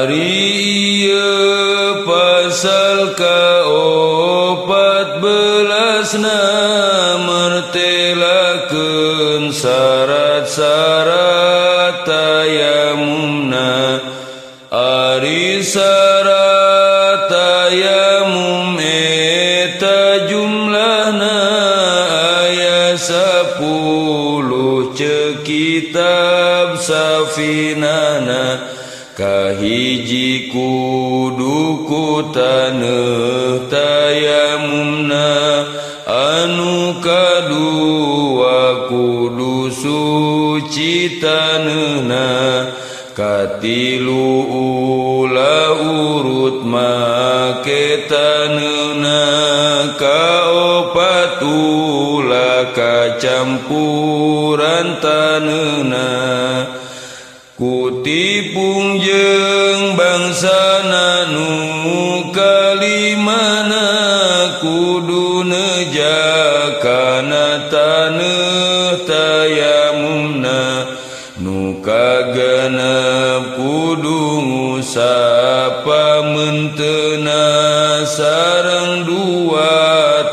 Ari ieu pasal ka-14na mertelakeun syarat-syarat tayamumna. Ari syarat tayamum eta jumlahna aya 10 ceuk kitab Safinana. Kahiji kudu ku taneuh tayamumna, anu kadua kudu suci taneuhna, katilu ulah urut make taneuhna, kaopat ulah kacampuran taneuhna. Kutipung jeung bangsana nu kalimana kudu neja kana taneuh tayamumna, nu kagenep kudu ngusap pamentena sareng dua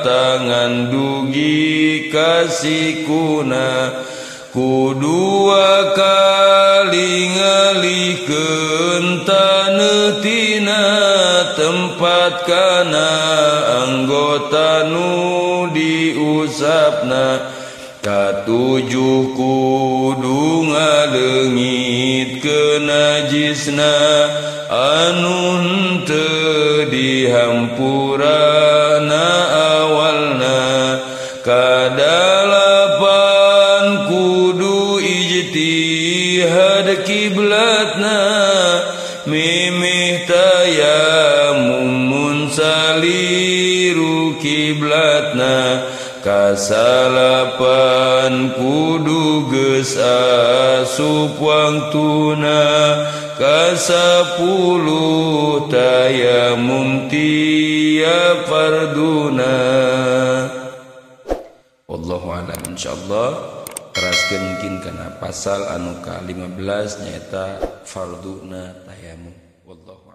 tangan dugi ka sikuna, kudua kali ngalihkeun taneuh tina tempat kana anggota nu diusapna. Katujuh kudu ngaleungitkeun najisna anu henteu dihampurana awalna. Kadalapan kudu ijtihad kiblatna, mimih tayamum mun saliru kiblatna. Kasalapan kudu geus asup wangtuna, kasapuluh tayamum tiap farduna. Wallahu a'lam. Insyaallah teraskeun mungkin kana pasal anu ka-15 nyaeta farduna tayamum. Wallahu